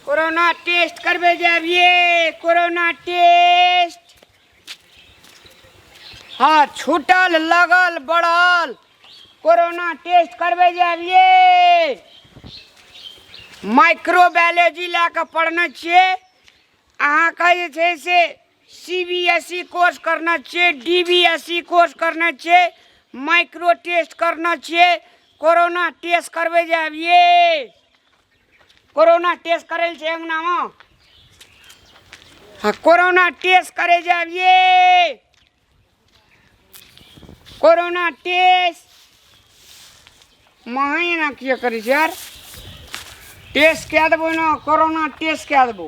Corona test करबे जायब ये कोरोना टेस्ट। हाँ, छूटल लगल बढ़ल कोरोना टेस्ट करबे जायब ये। माइक्रोबायोलॉजी लए कऽ पढ़ने छियै अहाँके जे छै से C B S E course करने छियै, D B S E course करने छियै, माइक्रो टेस्ट करने छियै, कोरोना टेस्ट करबै जायब ये। कोरोना टेस्ट करै छै अङ्गनामे। हाँ, कोरोना टेस्ट करै जायब ये। कोरोना टेस्ट महा एना किए करै छै यार? टेस्ट कए देबो ने, कोरोना टेस्ट कए देबो।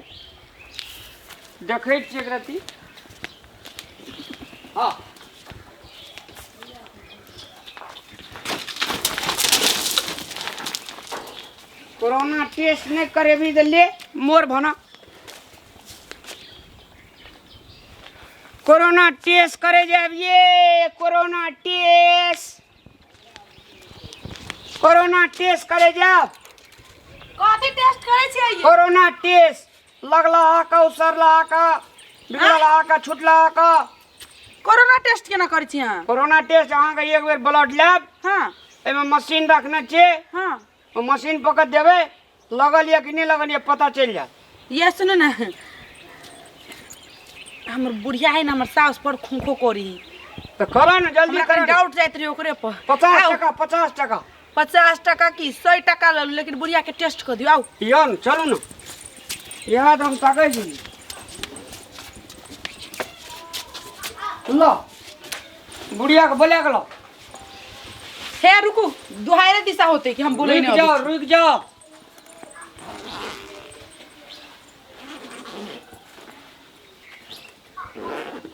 देखै छियै एक रत्ती। हाँ, कोरोना टेस्ट नहि करेबी तऽ ले मोर भना। कोरोना टेस्ट करे जायब ये। कोरोना टेस्ट, कोरोना टेस्ट करे जायब। कथी टेस्ट करै छियै ये? कोरोना टेस्ट लगला का, उसरला का, बिगड़ला का, छुटला का। कोरोना टेस्ट केना करै छी अहाँ? कोरोना टेस्ट अहाँके एक बेर ब्लड लेब। एहिमे मशीन रखने छियै। ओ मशीन पकड़ देबै, लगल यऽ कि नहि लगल यऽ पता चलि जायत। ये सुनू ने, हमर बुढ़िया है ना, हमर सास पर खोखो करी। तऽ करऽ ने जल्दी। हमरा करऽ कनि ने। डाउट जाइत रही ओकरे पर। 50 आउ। टका, 50 टका। 50 टका की 100 टका लऽ लू, लेकिन बुढ़िया के टेस्ट कऽ दियौ। आउ। यौ ने, चलू ने, इएह तऽ हम ताकै छी। ल बुढ़िया के बोला गेलो। हे रुकू, दुहारे दिशा होते कि हम बोले रुकि नहीं। जाओ, रुकि जाओ।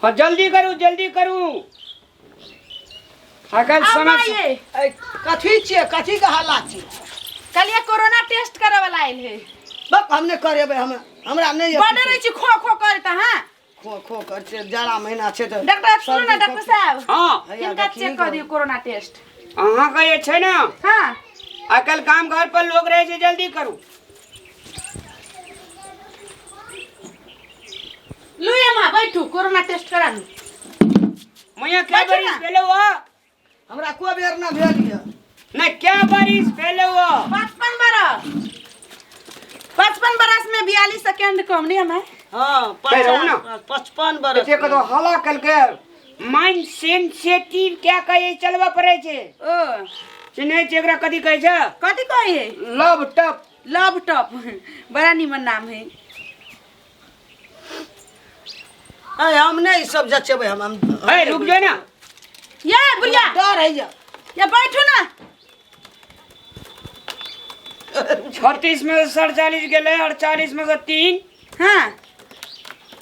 हाँ, जल्दी करू, जल्दी करू, आइ काल्हि आउ समय माये। ए, कथी छियै? कथी के हल्ला छियै? कहलियै कोरोना टेस्ट करे वाला आयल है। बक, हम नहि करेबै, हम हमरा नहि। बड रहै छी खो खो करैत अहाँ। खो खो कर छै, जाड़ा महीना छै तऽ। डॉक्टर सुनू ने, डॉक्टर साहब। हाँ। हैया, हिनका देखी चेक कर दियौ कोरोना टेस्ट। अहाँके जे छै ने, आइ काल्हि गाम घर पर लोग रहै छै, जल्दी करू। लू अम्मा, बैठू, कोरोना टेस्ट करा लू। मैया, क्या बैठू बरिस ना। भेलै हो? हमरा को बेर ना भेल यऽ। नहीं, क्या बरिस भेलै हो? 55 बरस, 55 बरस में 42 सेकेंड कम नहीं हमें। हाँ। कहि रहू ना। 55 बरस। एते कतौ हल्ला केलकै, माइंड सेंसिटिव क्या कहै चलबऽ पड़ै छै। ओ। चिन्है छै एकरा कथी कहै छै? कथी कहै है? लव टप। लव टप, बड़ा निमन नाम है। ए, हम नहि ई सब जचेबै, हम ए रुक जो ना। ये बुढ़िया। डर है यऽ। ये बैठू ना। 36 में से 47 गेलै, 48 में से 3।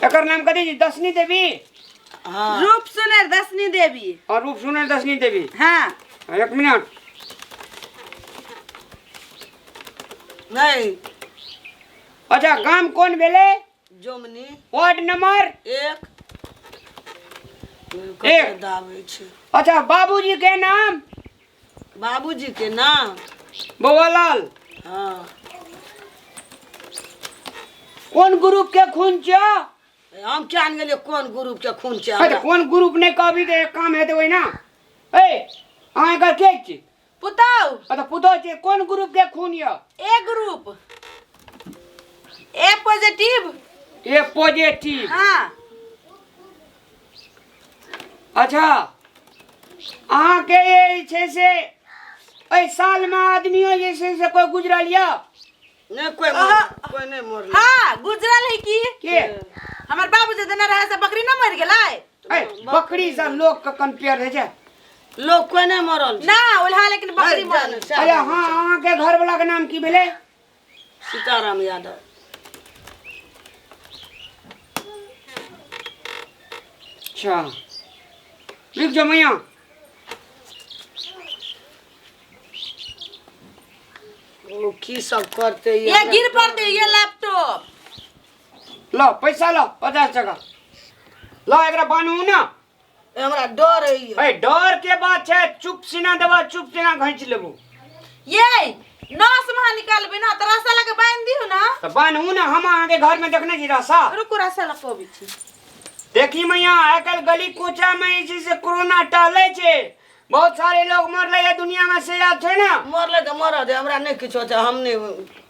एकर नाम कथी छै? दशनी देवी। हाँ। रूप सुनर दशनी देवी। और रूप सुनर दशनी देवी। हाँ। एक मिनट। नहीं। अच्छा, गाम कोन भेलै? जोमनी। Ward number? 1। एक। दाबै छै। अच्छा, बाबूजी के नाम? बाबूजी के नाम? बौआलाल। हाँ। कोन ग्रुप के खून छ? हम क्या ने गेलियै कोन ग्रुप के खून छै। अरे, कोन ग्रुप नहि कहबी तऽ एक काम हेतै ओहिना। ए, अहाँ एकर के छी? पुतहु। अच्छा, पुतहु छी। कोन ग्रुप के खून यऽ? A group, A positive. A positive. हाँ। अच्छा, अहाँके जे छै से एहि सालमे आदमियो जे छै से कोइ गुजरल यऽ? नहि, कोइ कोइ नहि मरलै। हाँ, गुजरल है की। के? हमर बाबू जे देने रहे से बकरी न मर गेलै। ए, बकरी से लोक के कंपेयर होइ छै? लोग कोइ नहि मरल छै। ना ओल्हा, लेकिन बकरी मरल। अरे हाँ, अहाँके घरवला के नाम की भेलै? सीताराम यादव। अच्छा, रुक जाओ मैया। ओ की सब करते? ये गिर पड़ते ये लैपटॉप। लो पैसा, लो 50 टका लो, एकरा बान्हू ना। हमरा डर है। ए, डर के बात छै? चुप सीना देबा, चुप सीना घींच लेबो। ये नस महा निकालबे ना त रस्सा लगे बांध दियो ना। तऽ बान्हू ने, हम अहाँके घरमे देखने छी रस्सा। रुकू, रस्सा लऽ कऽ अबै छी। देखी मैया, आइ काल्हि गली कूचा में जे छै से कोरोना टहलै छै, बहुत सारे लोग मरलै है दुनिया में, से याद छै ने? मरलै तऽ मरऽ दे, हमरा नहि किछो छै, हम नहि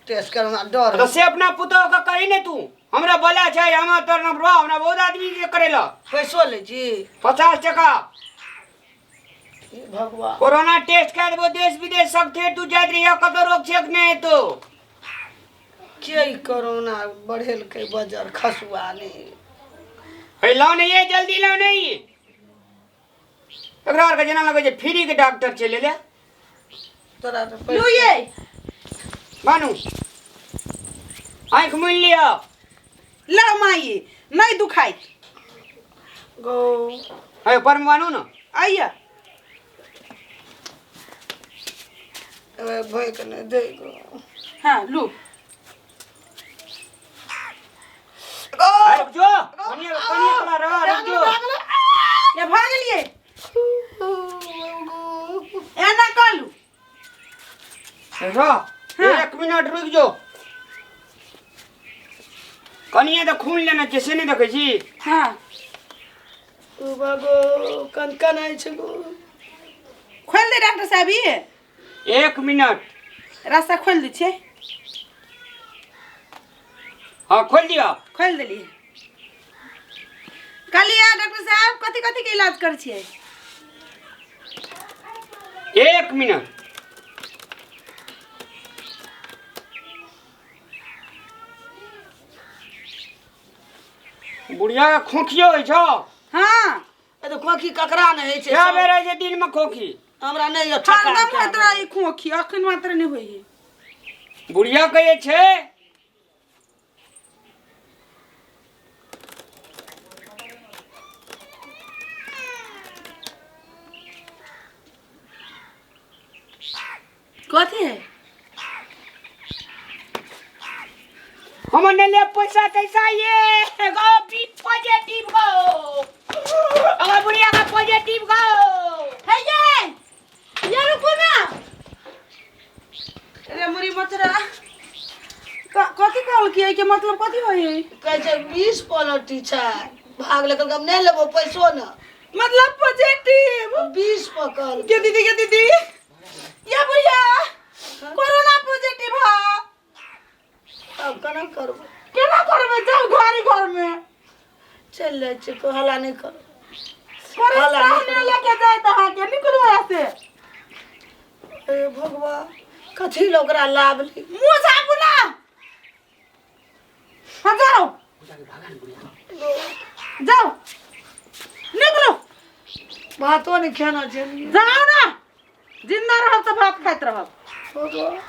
टेस्ट करब, हमरा डर। तऽ से अपना पुतोह के कही ने तू, हमरा बोला छै, हमरा तोर नंबर, हमरा बहुत आदमी के करेला। पैसो लै छी? 50 टका। हे भगवान। कोरोना टेस्ट कए देबो, देश विदेश सब थे तू जाइत रहिया, कतौ रोग छेक नहि हेतौ। के ई कोरोना बढ़ेलकै बजर खसुआ नहि। हे लाउ ने ये, जल्दी लाउ ने ये। एकरा आरके जेना लगै छै फ्री के डॉक्टर चलि एलै। तोरा तऽ लू ये। मानू, आँखि मुनि लिअ। लाउ माई, नहि दुखाइत। गो। हे पर मानू ने। आइया। भैक नहि दे गो। हाँ लू। अरे रुक जो, कनिया कनिया कला रह, रुक जो। ये भऽ गेलियै, एना कऽ लू। रह, एक मिनट रुक जो। कनिया तऽ खून लेने छै, से नहि देखै छी? हाँ। ओ बागो कन कन छै गो। खोलि दे डॉक्टर साहब ई। एक मिनट। रास्ता खोलि दै छियै। हाँ, खोलि दिअ। खोलि देलियै। कहलियै डॉक्टर साहब, कथी कथी के इलाज करै छियै? एक मिनट। बुढ़िया के खोखियो होइ छौ? हाँ। ए तऽ खोखी ककरा नहि होइ छै? कए बेर होइ छै दिन में खोखी? हमरा नहि यऽ ठका। हरदम होइत रहै खोखी, अखन मात्र नहि होइ है। बुढ़िया के जे छै कथी है? हमर नहि लेब पैसा तैसा। ये गो बी पॉजिटिव गो, अगर बुढ़िया का पॉजिटिव गो। हे ये ये, रुकू ना रे मुरी मचरा। कथी कहल की के मतलब कथी होइ है? कहै छै 20 पॉलिटी छै, भाग ले, कहलकै हम नहि लेबो पैसो ने। मतलब पॉजिटिव। 20 पकड़ के दीदी, के दीदी, ये बुढ़िया कोरोना पॉजिटिव है। आब केना करबै? केना करबै? जाउ घरे घर में। चलि जाइ छियै, कोइ हल्ला नहि करू। करे हल्ला नहि सामने लेके जाए तऽ अहाँके निकलू यहाँ से। हे भगवान, कथी लए ओकरा लाभ ली? मुँह झापू ना। हाँ, जाओ जाओ, निकलो। भातो नहि खेना छै। जाओ ना, जिंदा रहब तऽ भात खाइत रहब। भगवान।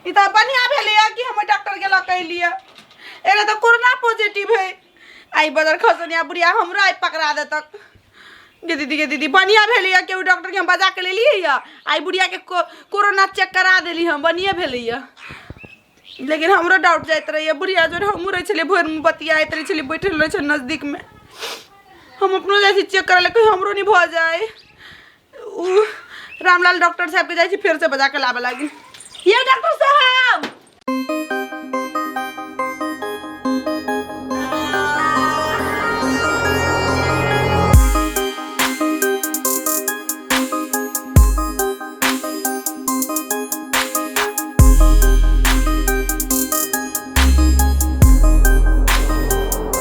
ई तऽ बढ़िआँ भेलैए कि हम डॉक्टर के लऽ के एलियै। एना तऽ कोरोना पॉजिटिव है। आई बदर खसनिया बुढ़िया हमरो आइ पकड़ा देतक। गे दीदी, गे दीदी, बढ़िआँ भेलैए कि ओ डॉक्टरके हम बजा के लेलियै यऽ, आइ बुढ़ियाके कोरोना चेक करा देली हम। बढ़िएँ भेलैए, लेकिन हमरो डाउट जाइत रहैए। बुढ़िया जोड़े हमहूँ रहै छलियै, भोरमे बतियाइत रहै छलियै, बैठल रहै छै नजदीकमे। हम अपनो जाइ छी चेक करै लए, कहीं हमरो नहि भऽ जाय। उ रामलाल डॉक्टर साहबके जाइ छी फेरसँ बजा के लाबऽ लागी। ये डॉक्टर साहब।